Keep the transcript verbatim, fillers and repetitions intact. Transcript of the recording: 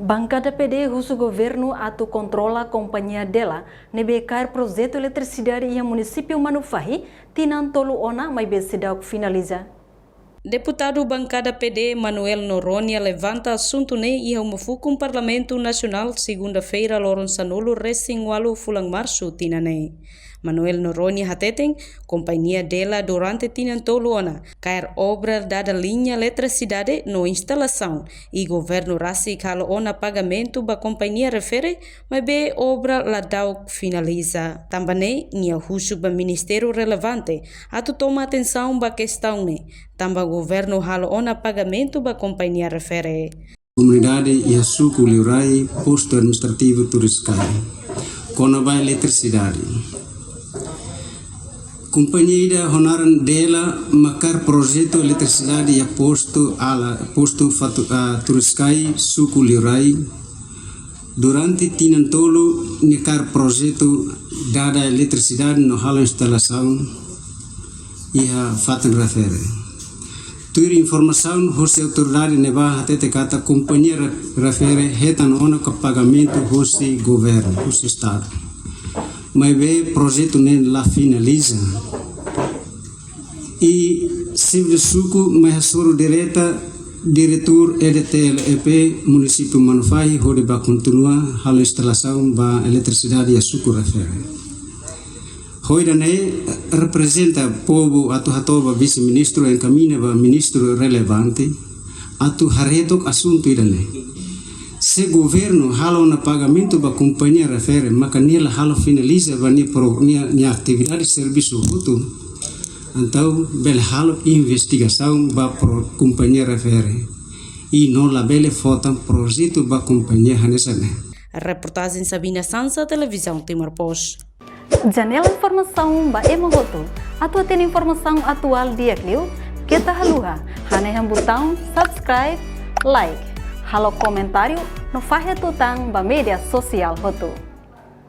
Bankada P D husu governu atu kontrola kompañia Dela ne'ebé kaer projetu eletrisidade iha munisípiu Manufahi tinan tolu ona maibé seidauk finaliza. Deputadu bankada P D Manuel Noronha levanta asuntu ne'e iha uma fukun Parlamentu Nasionál, segunda-feira, loron sanulu-resin-ualu fulan Marsu tinan ne'e. Manuel Noronha hateten, kompañia Dela durante tinan tolu ona kaer obra dada liña eletrisidade no instalasaun, i governu rasik halo ona pagamentu ba kompañia refere, maibé obra ladauk finaliza. Tanba ne'e, nia husu ba ministériu relevante atu toma atensaun ba kestaun ne'e, tanba governu halo ona pagamentu ba kompañia refere. Komunidade iha suku Liurai, postu administrativu Turiscai. Kona-ba eletrisidade. Kompañia ida ho naran Dela mak kaer projetu eletrisidade iha postu Ala, postu Fatu, ah, Turiscai, suku Liurai. Durante tinan tolu nia kaer projetu dada eletrisidade no halo instalasaun iha fatin refere. Tuir informasaun hosi autoridade ne'ebá hatete katak kompañia re-, refere hetan ona ka pagamentu hosi governu, hosi estadu. Maibé projetu ne'e la finaliza. I xefe suku mai hasoru direta diretór E D T L E P munisípiu Manufahi hodi bá kontinua halo instalasaun ba eletrisidade iha suku refere. Ho ida-ne'e reprezenta povu atu hato'o ba vise-ministru, enkamiña ba ministru relevante atu haree took asuntu ida-ne'e. Se governu halo ona pagamentu ba kompañia refere, maka nia la halo finaliza ba nia pro-, nia, nia atividade servisu hotu, entaun bele halo investigasaun ba pro-, kompañia refere. I no labele fó tan projetu ba kompañia hanesan ne'e. Reportajen Sabina Sansa, Televizaun Timor Post. Janela informasaun ba ema hotu. Atu hatene informasaun atuál di'ak liu, keta haluha hanehan butaun subscribe, like, halo komentáriu no fahe tutan ba média sosiál hotu.